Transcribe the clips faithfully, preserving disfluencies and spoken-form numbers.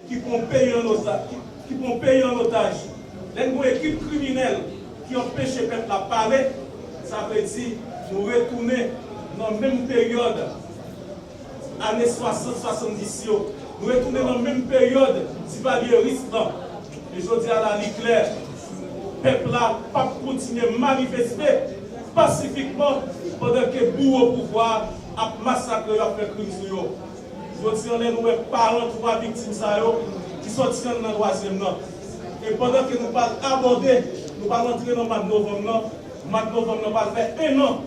ki pran peyi an otaj, ki, ki pran peyi an otaj. Lè n gen yon ekip kriminèl ki anpeche pèp la pale, sa vle di nou retounen nan menm peryòd ane swasant, swasanndis yo. Nou retounen nan menm peryòd divalyeris lan. E jodi a la, li klè, pèp la p ap kontinye manifeste pasifikman pandan ke bouwo pouvwa a ap masakre yo, ap fè krim sou yo. Jodi an, lè nou wè paran twa viktim sa yo ki sòti anndan twazyèm nan, e pandan ke nou pral abòde, nou pral antre nan mwa novanm nan, mwa novanm nan pral fè en an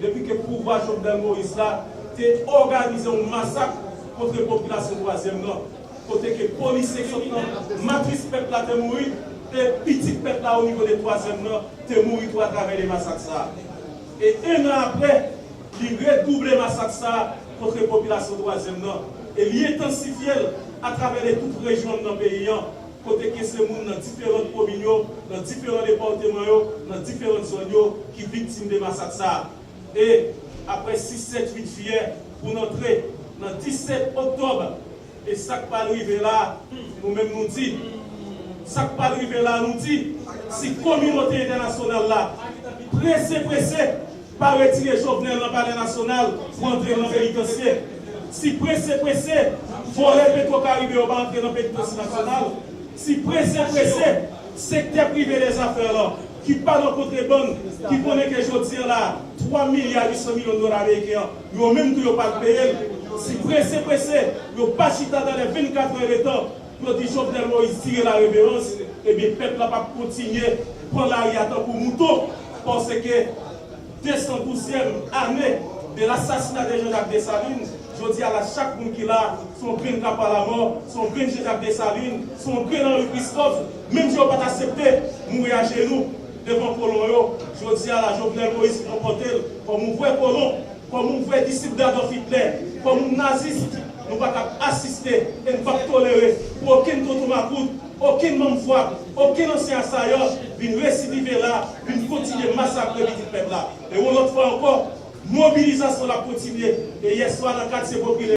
depi ke pouvwa Jovenel Moïse la te òganize yon masak kont popilasyon twazyèm nan, kote ke polisye ki sot nan matris pèp la te mouri, e pitit pèp la o nivo de twazyèm nan te mouri tou atravè de masak sa a. E en an apre, li redouble masak sa a kont popilasyon twazyèm nan, e li entansifye l atravè de tout rejyon nan peyi an, kote ke se moun nan diferan komin yo, nan diferan depatman yo, nan diferan zòn yo ki viktim de masak sa a. E apre sis, sèt, uit jiyè, pou n antre nan disèt oktòb, e sa k pral rive la, nou menm nou di, sa k pral rive la, nou di, si kominote entènasyonal la prese, prese, pa retire Jovenel nan Palè Nasyonal pou antre nan penitansye, si prese, prese, vòlè Petro Caribe yo pa antre nan penitansye nasyonal, si prese, prese, sektè prive dèzafè lan, ki pa nan kontrebann, ki konnen ke jodi an la, twa milya uit san milyon dola ameriken an, yo menm tou yo pral peye l, si prese, prese, yo pa chita dan lè vennkat è de tan, yo di Jovenel Moïse tire la reverans, ebyen, pèp la p ap kontinye pran lari a tankou mouton, paske de san douzyèm ane de lasasina de Jean-Jacques Dessalines, jodi a la, chak moun ki la, se yon grenn Kapa Lamò, se yon grenn Jean-Jacques Dessalines, se yon grenn Henri Christophe, menm jan yo pa t aksepte mouri ajenou devan kolon yo, jodi a la, Jovenel Moïse ki konpòte l kòm yon vrè kolon, kòm yon vrè disip de Adolf Hitler, kòm yon nazis, nou pa t ap asiste e nou p ap tolere pou okenn tonton makout, okenn manm fwap, okenn ansyen asayan vin residive la, vin kontinye masakre pitit pèp la. E yon lòt fwa ankò, mobilizasyon l ap kontinye. E yèswa nan katye popilè